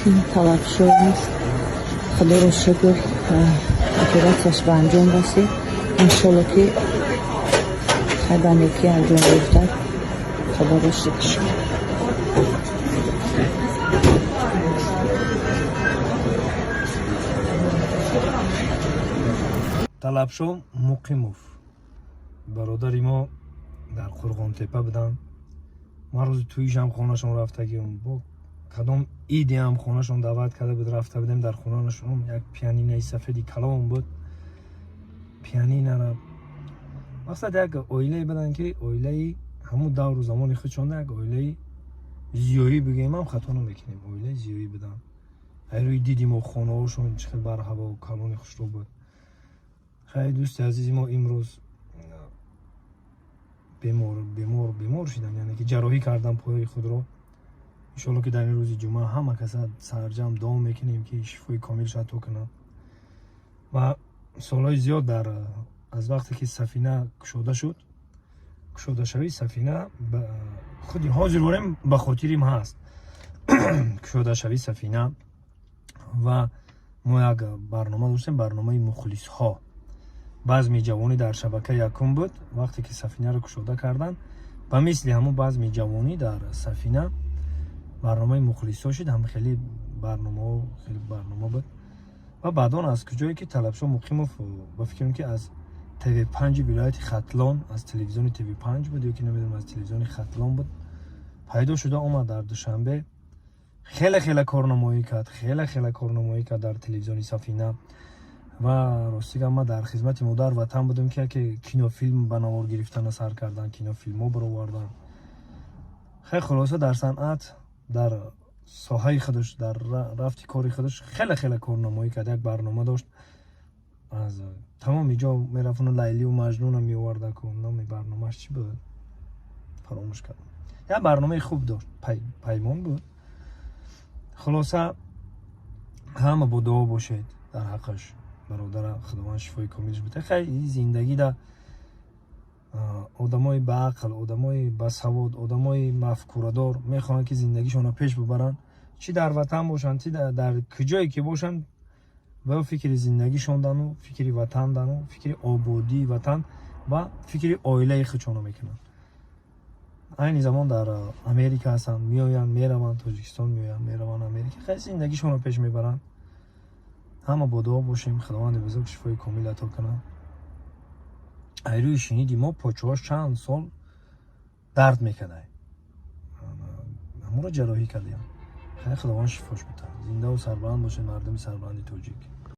Талабшоҳ аст. Худоро шукр, оператсияш ба анҷом расид. Иншолло, ки ба некӣ анҷом ёфтад. Худоро шукр. Талабшо Муқимов, бародари мо, дар Қурғонтепа буданд. Ман рӯзи тӯишам хонашон рафтагиам, бо кадом идиам хонашон даъват карда буд, рафта будем. Дар хонашон як пианинаи сафеди калон буд. Пианинара мақсад, як оилае буданд, ки оилаи ҳамун давру замони худшон як оилаи зиёӣ бигӯем ҳам хато намекунем, оилаи зиёӣ буданд. Айрӯи диди мо хонаҳошон чӣ хел барҳаво, калони хушрӯ буд. Хай, дӯсти азизи мо имрӯз бемор шуданд, яъне ки ҷарроҳӣ кардан пои худро. Иншоалло, ки дар ин рӯзи ҷумъа ҳама каса сарҷам дуо мекунем, ки шифои комилш ато кунанд. Ва солҳои зиёд дар аз вақте ки Сафина кушода шуд, кушодашавии Сафина худи ҳозир ворем ба хотирим ҳаст. Кушодашавии Сафина ва мо як барнома доштем, барномаи мухлисҳо, базми ҷавонӣ, дар шабака якум буд. Вақте ки Сафинаро кушода карданд, ба мисли ҳамун базми ҷавонӣ дар Сафина барномаи мухлисҳо шуд. Ҳам хеле барномаҳо, хеле барнома буд. Ва баъдон аз куҷое ки Талабшо Муқимов, ба фикрам, ки аз ТВ 5 вилояти Хатлон, аз телевизиони ТВ 5 буд ё ки намедонам, аз телевизиони Хатлон буд, пайдо шуда омад дар Душанбе. Хеле хеле корнамоӣ кард, хеле хеле корнамоӣ кард дар телевизиони Сафина. Ва рости гап, ман дар хизмати модар ватан будам, ки яке кинофилм ба навор гирифтана сар кардан, кинофилмҳо баровардан. Хеле, хулоса, дар санъат, дар соҳаи худаш, дар рафти кори худаш хеле хеле корнамоӣ кард. Як барнома дошт, аз тамоми ҷо мерафтану Лайлию Маҷнуна меоварда ку. Номи барномааш чӣ буд, фаромӯш кардам. Як барномаи хуб дошт, Паймон буд. Хулоса, ҳама бо дуо бошед дар ҳаққаш. Бародара Худованд шифои комилш бита. Хай, зиндагида одамои баақл, одамои басавод, одамои мафкурадор мехоҳанд, ки зиндагишонро пеш бибаранд, чӣ дар ватан бошанд, чӣ дар куҷое ки бошанд, ва фикри зиндагишондану фикри ватандану фикри ободии ватан ва фикри оилаи худшонро мекунанд. Айни замон дар Америка ҳастанд, меоянд, мераванд, Тоҷикистон меоянд, мераванд Америка. Хай, зиндагишонро пеш мебаранд. Ҳама бо дуо бошем, Худованди бузург шифои комил ато кунад. Айрӯи шиниди мо почоаш чанд сол дард мекардай, ҳамонро ҷарроҳӣ кардем. Хай, Худованд шифош битад. Зиндаву сарбаланд бошед, мардуми сарбаланди тоҷик.